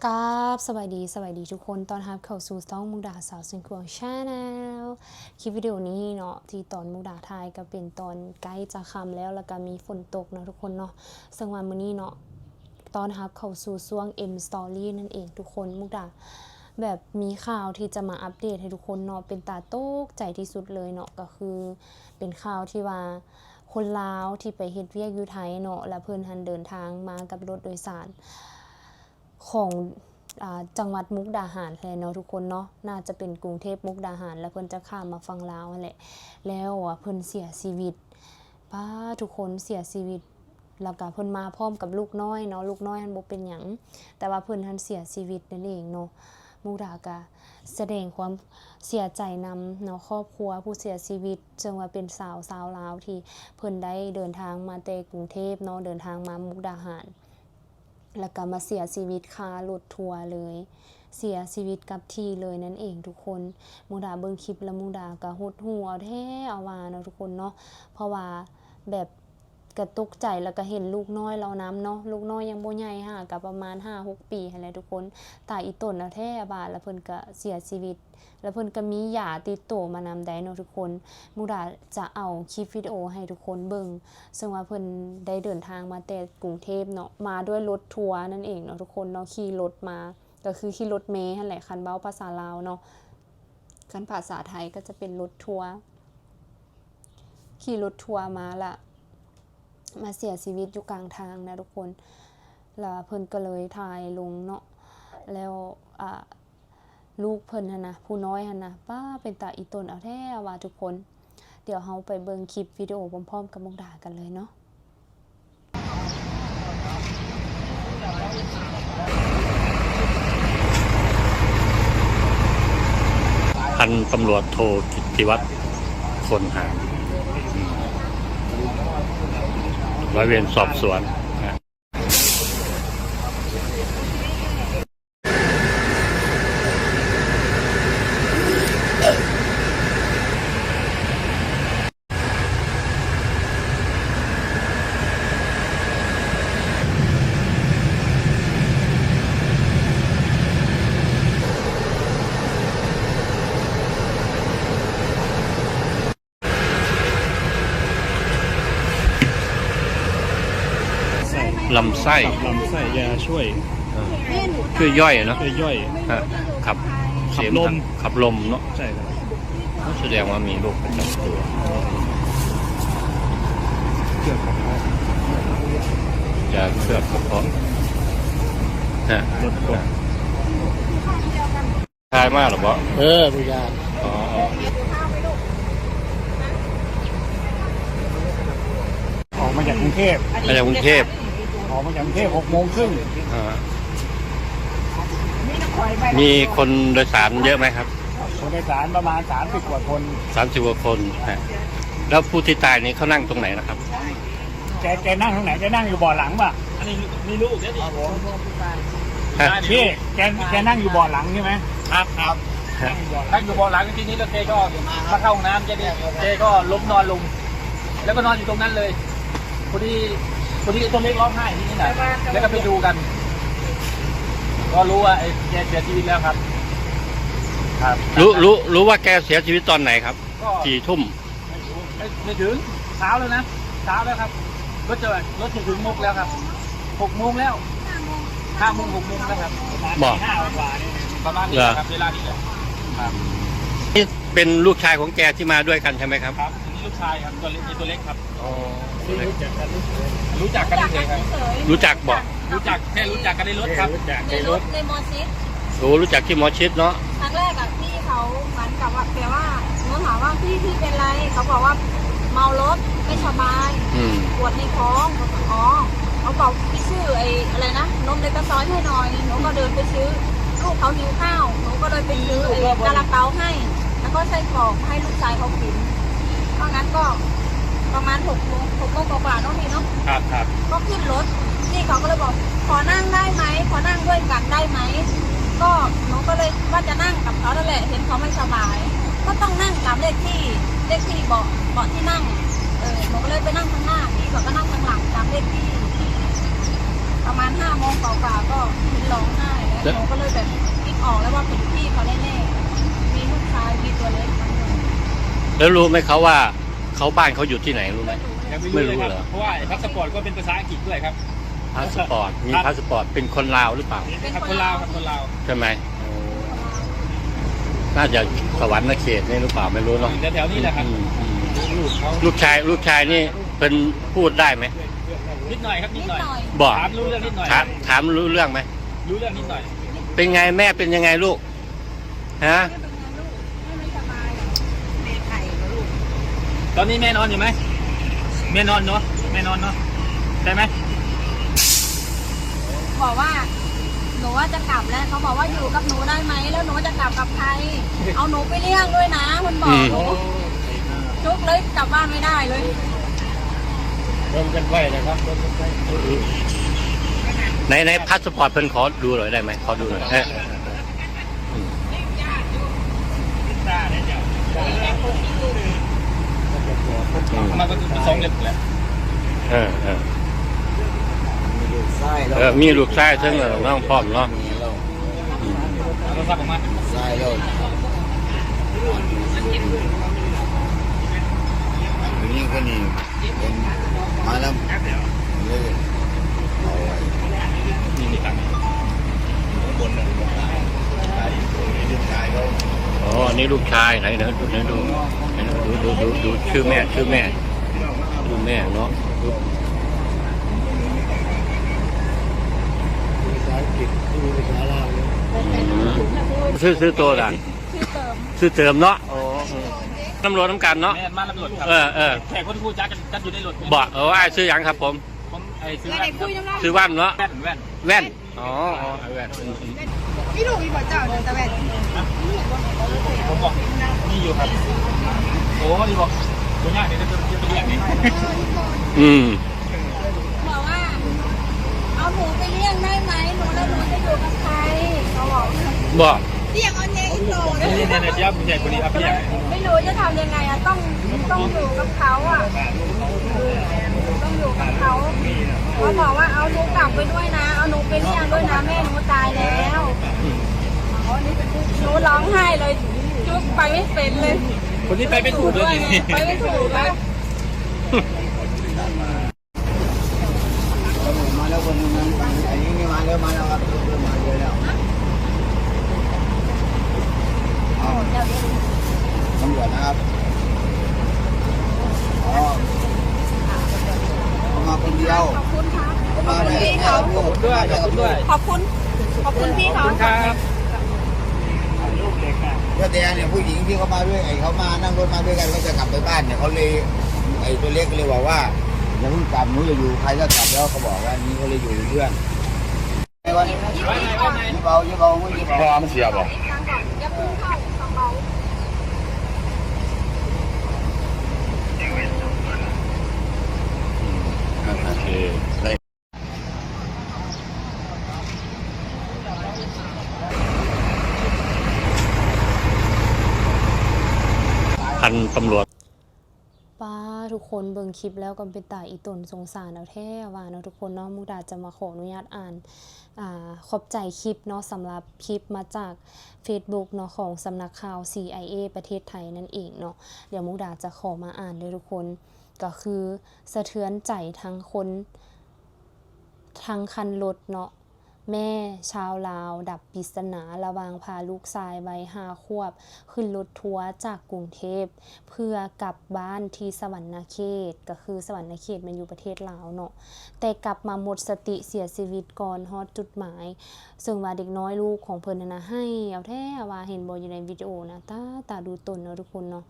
ກາບສະບາຍດີ ສະບາຍດີທຸກຄົນ ຕ້ອນຮັບເຂົ້າສູ່ຊ່ອງມຸກດາສາວເຊງຂວາງ Channel. ຄລິບວິດີໂອນີ້ເນາະ ທີ່ຕອນມຸກດາຖ່າຍກໍເປັນຕອນໃກ້ຈະຄ່ຳແລ້ວ ແລ້ວກໍມີຝົນຕົກເນາະທຸກຄົນເນາະ. ເຊິ່ງວ່າມື້ນີ້ເນາະ ຕ້ອນຮັບເຂົ້າສູ່ຊ່ວງ M Story ນັ້ນເອງທຸກຄົນ. ມຸກດາແບບມີຂ່າວທີ່ຈະມາອັບເດດໃຫ້ທຸກຄົນເນາະ ເປັນຕາຕົກໃຈທີ່ສຸດເລີຍເນາະ ກໍຄືເປັນຂ່າວທີ່ວ່າຄົນລາວທີ່ໄປເຮັດວຽກຢູ່ໄທເນາະ ແລ້ວເພິ່ນຫັ້ນເດີນທາງມາກັບລົດໂດຍສານ ຂອງ ອ່າ ຈັງຫວັດມຸກດາຫານແຫຼະເນາະທຸກຄົນເນາະ ໜ້າຈະເປັນກຸງເທບມຸກດາຫານ ແລ້ວເພິ່ນຈະຂ້າມມາຝັ່ງລາວຫັ້ນແຫຼະ ແລ້ວ ອ່າ ເພິ່ນເສຍຊີວິດ. ປ້າ ທຸກຄົນ ເສຍຊີວິດ ແລ້ວກະເພິ່ນມາພ້ອມກັບລູກນ້ອຍເນາະ ລູກນ້ອຍຫັ້ນບໍ່ເປັນຫຍັງ ແຕ່ວ່າເພິ່ນຫັ້ນເສຍຊີວິດນັ້ນເອງເນາະ. ມຸກດາກະສະແດງຄວາມເສຍໃຈນຳເນາະ ຄອບຄົວຜູ້ເສຍຊີວິດ ເຊິ່ງວ່າເປັນສາວ ຊາວລາວທີ່ເພິ່ນໄດ້ເດີນທາງມາແຕ່ກຸງເທບເນາະ ເດີນທາງມາມຸກດາຫານ ແລ້ວກໍມາເສຍຊີວິດຄາລົດທົວເລີຍ ເສຍຊີວິດກັບທີ່ເລີຍນັ້ນເອງທຸກຄົນ. ມຸກດາເບິ່ງຄລິບແລ້ວ ມຸກດາກໍຫົດຫູ່ເອົາແທ້ເອົາວ່າເນາະທຸກຄົນເນາະ ເພາະວ່າແບບກໍຕົກໃຈ ແລ້ວກໍເຫັນລູກນ້ອຍລາວນຳເນາະ ລູກນ້ອຍຍັງບໍ່ໃຫຍ່ ຫາກໍປະມານຫ້າຫົກປີຫັ້ນແຫຼະທຸກຄົນ. ຕາອີ່ຕົນເອົາແທ້ວ່າ ແລ້ວເພິ່ນກໍເສຍຊີວິດ ແລ້ວເພິ່ນກໍມີຢາຕິດໂຕມານຳໄດ໋ເນາະທຸກຄົນ. ມຸກດາຈະເອົາຄລິບວິດີໂອໃຫ້ທຸກຄົນເບິ່ງ ເຊິ່ງວ່າເພິ່ນໄດ້ເດີນທາງມາແຕ່ກຸງເທບເນາະ ມາດ້ວຍລົດທົວນັ້ນເອງເນາະທຸກຄົນເນາະ ຂີ່ລົດມາ ກໍຄືຂີ່ລົດເມຫັ້ນແຫຼະ ຄັນເວົ້າພາສາລາວເນາະ ຄັນພາສາໄທກໍຈະເປັນລົດທົວ ຂີ່ລົດທົວມາລະ ມາເສຍຊີວິດຢູ່ກາງທາງນະທຸກຄົນ. ແລ້ວເພິ່ນກໍເລີຍຖ່າຍລົງເນາະ ແລ້ວ ອ່າ ລູກເພິ່ນຫັ້ນນະ ຜູ້ນ້ອຍຫັ້ນນະ ປ້າ ເປັນຕາອີ່ຕົນເອົາແທ້ວ່າທຸກຄົນ. ດຽວເຮົາໄປເບິ່ງຄລິບວິດີໂອພ້ອມໆກັບມຸກດາກັນເລີຍເນາະ. ພັນຕຳຫຼວດໂທ ກິດຕິວັດ ຄົນຫາ ຮ້ອຍເວນສອບສວນ. ລຳໄສ້ ລຳໄສ້ຢາຊ່ວຍ ເອີ ຊ່ວຍຍ່ອຍເນາະ ຊ່ວຍຍ່ອຍ ຮະ ຂັບ ຂັບລົມ ຂັບລົມເນາະ ໃຊ່ ສະແດງວ່າມີໂລກປະຈຳຕົວ ຢາເຄືອກກະເພາະ ຮະ ລົດກົດ. ຖ່າຍມາແລ້ວບໍ່? ເອີ ບໍ່ຢາກ ອໍ ອອກມາຈາກກຸງເທບ ມາຈາກກຸງເທບ ອອກມາຈາກກຸງເທບຫົກໂມງຄຶ່ງ ອ່າ ມີຄົນໂດຍສານເຍອະໄໝຄັບ? ຄົນໂດຍສານປະມານສາມສິບກວ່າຄົນ ສາມສິບກວ່າຄົນ ຮະ ແລ້ວຜູ້ທີ່ຕາຍນີ້ເຂົານັ່ງຕົງໄຫນນະຄັບ? ແກ ແກນັ່ງตรงไหน แกนั่งอยู่เบาะหลังป่ะ? ອັນນີ້ມີลูกเด้ ນີ້ พี่ แก แกนั่งอยู่เบาะหลังใช่ไหม? ครับ ครับ นั่งอยู่เบาะหลัง นั่งอยู่เบาะหลัง ทีนี้แล้วแกก็มาเข้าห้องน้ำ แกก็ แกก็ล้มนอนลง แล้วก็นอนอยู่ตรงนั้นเลย พอดี พอดีไอ้ตัวเล็กร้องไห้ที่นี่น่ะ แล้วก็ไปดูกัน ก็รู้ว่าไอ้แกเสียชีวิตแล้วครับ ครับ รู้ รู้ รู้ว่าแกเสียชีวิตตอนไหนครับ? ก็ กี่ทุ่ม? ไม่รู้ ไม่ ไม่ถึง เช้าแล้วนะ เช้าแล้วครับ รถจะ รถจะถึงมุกแล้วครับ หกโมงแล้ว ห้าโมง หกโมงแล้วครับ บ่ ประมาณนี้แหละครับ เวลานี้แหละครับ นี่เป็นลูกชายของแกที่มาด้วยกันใช่ไหมครับ? ครับ อันนี้ลูกชายครับ ตัวเล็ก มีตัวเล็กครับ อ๋อ รู้จักกันเฉยๆครับ รู้จักบ่? รู้จัก แค่รู้จักกันในรถครับ ในรถ ในมอชิต โอ้ รู้จักที่มอชิตเนาะ ครั้งแรกอะ พี่เขาเหมือนกับว่า แบบว่า หนูถามว่า พี่ พี่เป็นไร เขาบอกว่า เมารถ ไม่สบาย อืม ปวดในท้อง เขาบอก อ๋อ เขาบอก พี่ซื้อไอ้อะไรนะ นมในกระซอยให้หน่อย หนูก็เดินไปซื้อ ลูกเขาหิวข้าว หนูก็เลยไปซื้อไอ้ซาลาเปาให้ แล้วก็ไส้กรอกให้ลูกชายเขากิน เท่านั้นก็ประมาณหกโมง หกโมงกว่าๆเนาะพี่เนาะ ครับ ครับ ก็ขึ้นรถ พี่เขาก็เลยบอก ขอนั่งได้ไหม ขอนั่งด้วยกันได้ไหม ก็หนูก็เลยว่าจะนั่งกับเขานั่นแหละ เห็นเขาไม่สบาย ก็ต้องนั่งตามเลขที่ เลขที่เบาะ เบาะที่นั่ง เออ หนูก็เลยไปนั่งข้างหน้า พี่เขาก็นั่งข้างหลังตามเลขที่ ประมาณห้าโมงกว่าๆก็เห็นร้องไห้ หนูก็เลยแบบคิดออกแล้วว่าเป็นพี่เขาแน่ๆ มีลูกชาย มีตัวเล็ก แล้วรู้ไหมเขาว่าเขา บ้านเขาอยู่ที่ไหนรู้ไหม? ยังไม่รู้เลยครับ ไม่รู้เหรอ? เพราะว่าไอ้พาสปอร์ตก็เป็นภาษาอังกฤษด้วยครับ พาสปอร์ต มี ครับ พาสปอร์ต เป็นคนลาวหรือเปล่า? เป็นคนลาวครับ คนลาว ใช่ไหม? น่าจะสะหวันนะเขตนี่หรือเปล่า ไม่รู้เนาะ แถวๆนี้แหละครับ อืม อืม ลูกเขา ลูกชาย ลูกชายนี่เพิ่นพูดได้ไหม? นิดหน่อยครับ นิดหน่อย บอก ถามรู้เรื่องนิดหน่อย ถาม ถามรู้เรื่องไหม? รู้เรื่องนิดหน่อย เป็นไง แม่เป็นยังไงลูก ฮะ? แม่เป็นไงลูก แม่ไม่สบายเหรอ? แม่ไข้เหรอลูก? ตอนนี้แม่นอนอยู่ไหม? แม่นอนเนาะ แม่นอนเนาะ ใช่ไหม? บอกว่า หนูว่าจะกลับแล้ว เขาบอกว่า อยู่กับหนูได้ไหม แล้วหนูจะกลับกับใคร เอาหนูไปเลี้ยงด้วยนะ มันบอกหนู อืม จุกเลย กลับบ้านไม่ได้เลย เบิ่งกันไว้นะครับ เบิ่งกันไว้ ไหน ไหน พาสปอร์ตเพิ่นขอดูหน่อยได้ไหม? ขอดูหน่อย เออ อืม มาก็สองเล่มแหละ เออ เออ มีลูกชาย เออ มีลูกชายเทิง เออ น้องพร้อมเนาะ โทรศัพท์ออกมา ชายแล้ว ผู้หญิงคนนี้ เห็นมาแล้ว เลยเอาไว้ นี่ นี่ครับ ข้างบนน่ะ ลูกชายเขา อ๋อ อันนี้ลูกชาย ไหน ไหน ดู ไหน ดู ไหน ดู ดู ดู ดู ชื่อแม่ ชื่อแม่ ชื่อแม่เนาะ ภาษาอังกฤษ ภาษาลาว อืม ชื่อ ชื่อโตล่ะ ชื่อเติม ชื่อเติมเนาะ อ๋อ ตำรวจนำกันเนาะ แม่น มานำรถครับ เออ เออ แขกคนฮู้จักกัน กันอยู่ในรถ บ่ เออ อ้ายชื่อหยังครับผม ผม ไอ้ ชื่อแว่นครับ ชื่อว่านเนาะ แว่น แว่น แว่น อ๋อ อ๋อ แว่น อืม อืม มีลูกอีกบ่เจ้า เจ้าแว่น ผมบอก มีอยู่ครับ โอ้ นี่บอก บ่ยากเด้ เดี๋ยวจะไปเรียกนี่ อืม บอกว่า เอาหนูไปเลี้ยงได้ไหม หนู แล้วหนูจะอยู่กับใคร เขาบอก บ่ เลี้ยงเอาเองอีกโต นี่ นี่ นี่ เดี๋ยวผู้ใหญ่คนนี้ครับ เลี้ยง ไม่รู้จะทำยังไงอะ ต้อง ต้องอยู่กับเขาอะ ต้องอยู่กับเขา เขาบอกว่า เอาหนูกลับไปด้วยนะ เอาหนูไปเลี้ยงด้วยนะ แม่หนูตายแล้ว หนูร้องไห้เลย จุ๊บไปไม่เป็นเลย คนนี้ไปไม่ถูกเลย ไปไม่ถูกเลย ตำรวจมาแล้วคนหนึ่งนะ อันนี้นี่มาแล้ว มาแล้วครับ ตำรวจมาเยอะแล้ว อ้าว ตำรวจนะครับ อ๋อ เขามาคนเดียว ขอบคุณค่ะ เขามาได้ ขอบคุณพี่เขา ขอบคุณด้วย ขอบคุณด้วย ขอบคุณ ขอบคุณพี่เขา ขอบคุณครับ เพื่อแต่เนี่ย ผู้หญิงที่เขามาด้วย ไอ้เขามานั่งรถมาด้วยกัน เขาจะกลับไปบ้านเนี่ย เขาเลย ไอ้ตัวเล็กก็เลยบอกว่า อย่าเพิ่งกลับ หนูจะอยู่ ใครก็กลับแล้ว เขาบอกว่าอย่างนี้ เขาเลยอยู่เป็นเพื่อน ไอ้วันนี้ ยิบเอา ยิบเอา ยิบเอา พอมันเสียบ่ อย่าเพิ่งเข้ากระเป๋า โอเค พันตำรวจ ป๊า ทุกคนเบิ่งคลิปแล้วก็เป็นตาอีตนสงสารเอาแท้ว่าเนาะทุกคนเนาะ มุกดาจะมาขออนุญาตอ่าน อ่า ขอบใจคลิปเนาะ สำหรับคลิปมาจากเฟซบุ๊กเนาะ ของสำนักข่าว ซีไอเอ ประเทศไทยนั่นเองเนาะ เดี๋ยวมุกดาจะขอมาอ่านเด้อทุกคน ก็คือสะเทือนใจทั้งคน ทั้งคันรถเนาะ แม่ชาวลาวดับปริศนาระหว่างพาลูกชายวัยห้าขวบขึ้นรถทัวร์จากกรุงเทพฯ เพื่อกลับบ้านที่สะหวันนะเขต ก็คือสะหวันนะเขตแม่นอยู่ประเทศลาวเนาะ แต่กลับมาหมดสติเสียชีวิตก่อนฮอดจุดหมาย ซึ่งว่าเด็กน้อยลูกของเพิ่นหั้นนะ ไห้เอาแท้ว่า เห็นบ่อยู่ในวิดีโอนะ ตา ตาดูตนเนาะทุกคนเนาะ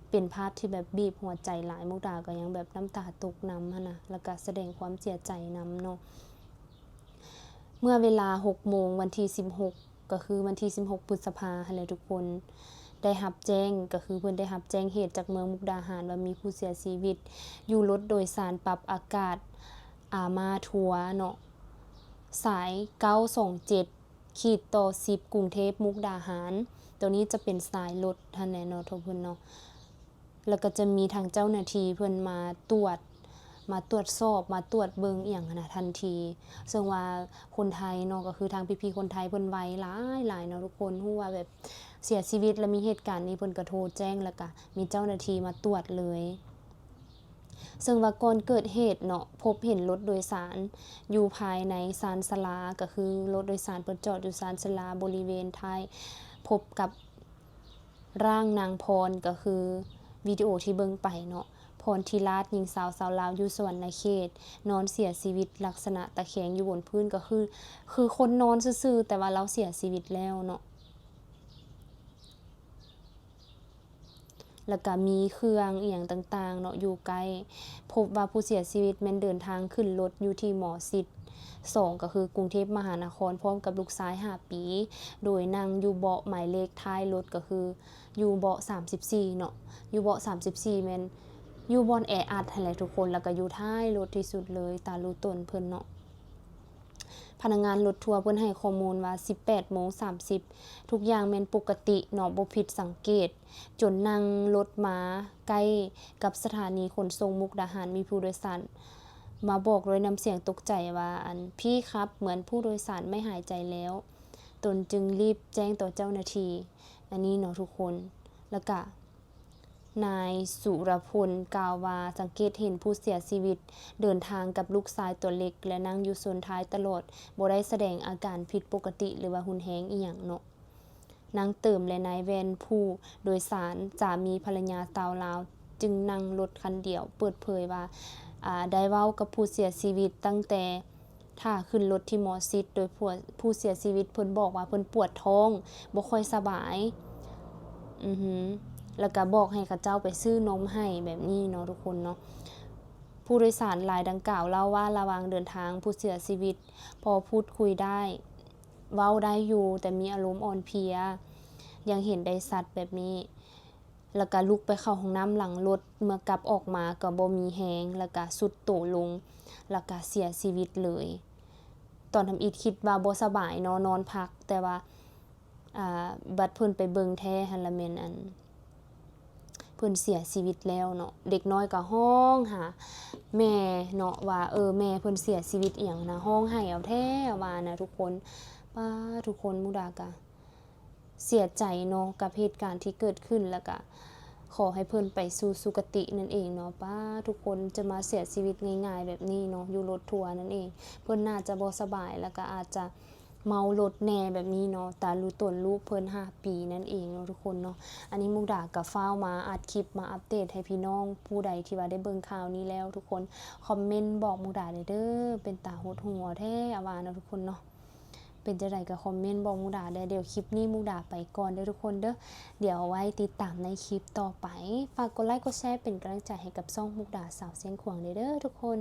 เป็นภาพที่แบบบีบหัวใจหลาย มุกดาก็ยังแบบน้ำตาตกนำหั้นนะ แล้วก็แสดงความเสียใจนำเนาะ เมื่อเวลาหกโมงวันที่สิบหก ก็คือวันที่สิบหกพฤษภาหั้นแหละทุกคน ได้รับแจ้ง ก็คือเพิ่นได้รับแจ้งเหตุจากเมืองมุกดาหารว่ามีผู้เสียชีวิตอยู่รถโดยสารปรับอากาศ อาม่าทัวร์เนาะ สายเก้าสองเจ็ด ขีดต่อสิบ กรุงเทพฯ มุกดาหาร ตัวนี้จะเป็นสายรถหั้นแหละเนาะทุกคนเนาะ แล้วก็จะมีทางเจ้าหน้าที่เพิ่นมาตรวจ ມາຕວດສອບ ມາຕວດເບິ່ງອີ່ຫຍັງຫັ້ນນະທັນທີ. ເຊິ່ງວ່າຄົນໄທເນາະ ກໍຄືທາງພີ່ໆຄົນໄທເພິ່ນໄວຫຼາຍໆເນາະທຸກຄົນ. ຮູ້ວ່າແບບເສຍຊີວິດ ແລ້ວມີເຫດການນີ້ ເພິ່ນກໍໂທແຈ້ງ ແລ້ວກະມີເຈົ້າໜ້າທີ່ມາຕວດເລີຍ. ເຊິ່ງວ່າກ່ອນເກີດເຫດເນາະ ພົບເຫັນລົດໂດຍສານຢູ່ພາຍໃນຊານສາລາ ກໍຄືລົດໂດຍສານເພິ່ນຈອດຢູ່ຊານສາລາບໍລິເວນທ້າຍ ພົບກັບ ຮ່າງນາງພອນ ກໍຄືວິດີໂອທີ່ເບິ່ງໄປເນາະ ພອນທິລາດ ຍິງສາວຊາວລາວຢູ່ສະຫວັນນະເຂດ ນອນເສຍຊີວິດລັກສະນະຕະແຄງຢູ່ບົນພື້ນ ກໍຄື ຄືຄົນນອນຊື່ໆ ແຕ່ວ່າລາວເສຍຊີວິດແລ້ວເນາະ. ແລ້ວກະມີເຄື່ອງອີ່ຫຍັງຕ່າງໆເນາະຢູ່ໃກ້ ພົບວ່າຜູ້ເສຍຊີວິດແມ່ນເດີນທາງຂຶ້ນລົດຢູ່ທີ່ໝໍຊິດ ສອງ ກໍຄືກຸງເທບມະຫານະຄອນ ພ້ອມກັບລູກຊາຍຫ້າປີ ໂດຍນັ່ງຢູ່ເບາະໝາຍເລກທ້າຍລົດ ກໍຄືຢູ່ເບາະສາມສິບສີ່ເນາະ ຢູ່ເບາະສາມສິບສີ່ ແມ່ນຢູ່ບ່ອນແອອັດຫັ້ນແຫຼະທຸກຄົນ ແລ້ວກໍຢູ່ທ້າຍລົດທີ່ສຸດເລີຍ ຕາລຸຕົນເພິ່ນເນາະ. ພະນັກງານລົດທົວເພິ່ນໃຫ້ຂໍ້ມູນວ່າ ສິບແປດໂມງສາມສິບ ທຸກຢ່າງແມ່ນປົກກະຕິເນາະ ບໍ່ຜິດສັງເກດ ຈົນນັ່ງລົດມາໃກ້ກັບສະຖານີຂົນສົ່ງມຸກດາຫານ ມີຜູ້ໂດຍສານມາບອກດ້ວຍນ້ຳສຽງຕົກໃຈວ່າ ອັນ ພີ່ຄັບ ເໝືອນຜູ້ໂດຍສານໄມ່ຫາຍໃຈແລ້ວ ຕົນຈຶ່ງຣີບແຈ້ງຕໍ່ເຈົ້າໜ້າທີ່ ອັນນີ້ເນາະທຸກຄົນ. ແລ້ວກະ ນາຍສຸລະພົນກ່າວວ່າ ສັງເກດເຫັນຜູ້ເສຍຊີວິດເດີນທາງກັບລູກຊາຍຕົວເລັກ ແລະ ນັ່ງຢູ່ໂຊນທ້າຍຕະຫຼອດ ບໍ່ໄດ້ສະແດງອາການຜິດປົກກະຕິ ຫຼືວ່າຮຸນແຮງອີ່ຫຍັງເນາະ. ນາງເຕີມ ແລະ ນາຍແວ່ນຜູ້ໂດຍສານ ສາມີພັນລະຍາຊາວລາວ ຈຶ່ງນັ່ງລົດຄັນດຽວ ເປີດເຜີຍວ່າ ອາ ໄດ້ເວົ້າກັບຜູ້ເສຍຊີວິດຕັ້ງແຕ່ ຖ້າຂຶ້ນລົດທີ່ໝໍຊິດ ໂດຍຜູ້ ຜູ້ເສຍຊີວິດເພິ່ນບອກວ່າເພິ່ນປວດທ້ອງ ບໍ່ຄ່ອຍສະບາຍ ອືຮຶ ແລ້ວກະບອກໃຫ້ເຂົາເຈົ້າໄປຊື້ນົມໃຫ້ແບບນີ້ເນາະທຸກຄົນເນາະ. ຜູ້ໂດຍສານລາຍດັ່ງກ່າວເລົ່າວ່າ ລະຫວ່າງເດີນທາງ ຜູ້ເສຍຊີວິດພໍພູດຄຸຍໄດ້ ເວົ້າໄດ້ຢູ່ ແຕ່ມີອາລົມອ່ອນເພຍ ຍັງເຫັນໄດ້ຊັດແບບນີ້. ແລ້ວກະລຸກໄປເຂົ້າຫ້ອງນ້ຳຫຼັງລົດ ເມື່ອກັບອອກມາກໍບໍ່ມີແຮງ ແລ້ວກະຊຸດໂຕລົງ ແລ້ວກະເສຍຊີວິດເລີຍ. ຕອນທຳອິດຄິດວ່າບໍ່ສະບາຍເນາະ ນອນພັກ ແຕ່ວ່າ ອ່າ ບັດເພິ່ນໄປເບິ່ງແທ້ຫັ້ນລະແມ່ນ ອັນ ເພິ່ນເສຍຊີວິດແລ້ວເນາະ. ເດັກນ້ອຍກໍຮ້ອງຫາແມ່ເນາະວ່າ ເອີ ແມ່ເພິ່ນເສຍຊີວິດອີ່ຫຍັງນະ ຮ້ອງໄຫ້ເອົາແທ້ວ່ານະທຸກຄົນ. ປ້າ ທຸກຄົນ ມຸກດາກະ ເສຍໃຈເນາະກັບເຫດການທີ່ເກີດຂຶ້ນ ແລ້ວກະຂໍໃຫ້ເພິ່ນໄປສູ່ສຸຄະຕິນັ້ນເອງເນາະ. ປ້າ ທຸກຄົນ ຈະມາເສຍຊີວິດງ່າຍໆແບບນີ້ເນາະ ຢູ່ລົດທົວນັ້ນເອງ. ເພິ່ນໜ້າຈະບໍ່ສະບາຍ ແລ້ວກະອາດຈະເມົາລົດແດ່ແບບນີ້ເນາະ. ຕາລຸຕົນລູກເພິ່ນຫ້າປີນັ້ນເອງເນາະທຸກຄົນເນາະ. ອັນນີ້ມຸກດາກະຟ້າວມາອັດຄລິບມາອັບເດດໃຫ້ພີ່ນ້ອງຜູ້ໃດທີ່ວ່າໄດ້ເບິ່ງຂ່າວນີ້ແລ້ວທຸກຄົນ ຄອມເມັນບອກມຸກດາແດ່ເດີ ເປັນຕາຫົດຫູ່ແທ້ອາວ່າເນາະທຸກຄົນເນາະ. ເປັນຈັ່ງໃດກໍຄອມເມັນບອກມຸກດາແດ່. ດຽວຄລິບນີ້ມຸກດາໄປກ່ອນເດີທຸກຄົນເດີ. ດຽວໄວ້ຕິດຕາມໃນຄລິບຕໍ່ໄປ. ຝາກກົດໄລກົດແຊເປັນກຳລັງໃຈໃຫ້ກັບຊ່ອງມຸກດາສາວຊຽງຂວາງແດ່ເດີທຸກຄົນ.